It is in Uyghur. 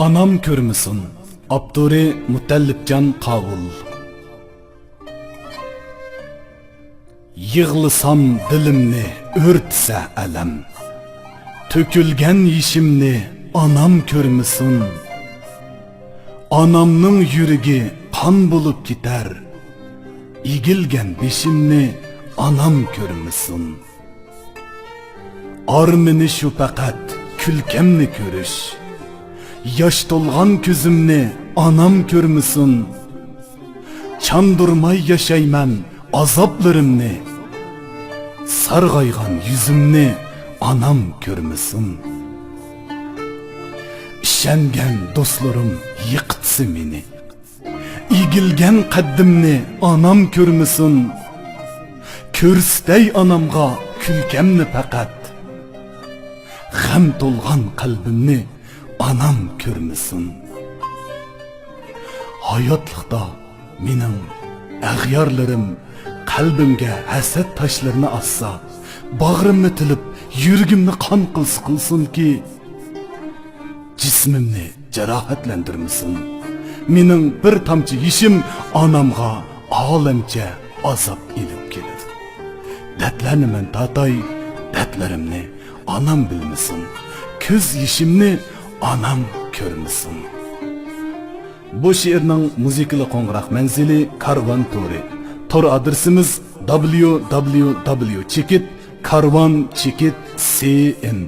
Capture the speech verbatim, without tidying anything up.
ئانام كۆرمىسۇن. ئاپتورى مۇتەللىپجان قاۋۇل. يىغلىسام دىلىمنى ئۆرتىسە ئەلەم، تۆكۈلگەن يېشىمنى ئانام كۆرمىسۇن. ئانامنىڭ يۈرىكى قان بولۇپ كېتەر، ئېگىلگەن بېشىمنى ئانام كۆرمىسۇن. ئارمىنى شۇ پەقەت كۈلكەمنى كۆرۈش، ياش تولغان كۆزۈمنى ئانام كۆرمىسۇن. چاندۇرماي ياشايمەن ئازابلىرىمنى، سارغايغان يۈزۈمنى ئانام كۆرمىسۇن. ئىشەنگەن دوستلىرىم يىقىتسا مېنى، ئېگىلگەن قەددىمنى ئانام كۆرمىسۇن. كۆرسىتەي ئانامغا كۈلكەمنى پەقەت، غەم تولغان قەلبىمنى ئانام كۆرمىسۇن. ھاياتلىقتا مېنىڭ ئەغيارلىرىم قەلبىمگە ھەسەت تاشلىرىنى ئاتسا، باغرىمنى تىلىپ يۈرىكىمنى قان قىلسا قىلسۇنكى، جىسمىمنى جاراھەتلەندۈرمىسۇن. مېنىڭ بىر تامچە يېشىم ئانامغا ئالەمچە ئازاب ئېلىپ كېلىدۇ. دەردلەرنى مەن تارتاي، دەردلىرىمنى ئانام بىلمىسۇن. كۆز يېشىمنى ئانام كۆرمىسۇن. بۇ شېئىرنىڭ مۇزىكىلىق قوڭغۇراق مەنزىلى كارۋان تورى. تور ئادرېسىمىز دابليۇ دابليۇ دابليۇ چېكىت كارۋان چېكىت سى ئېن.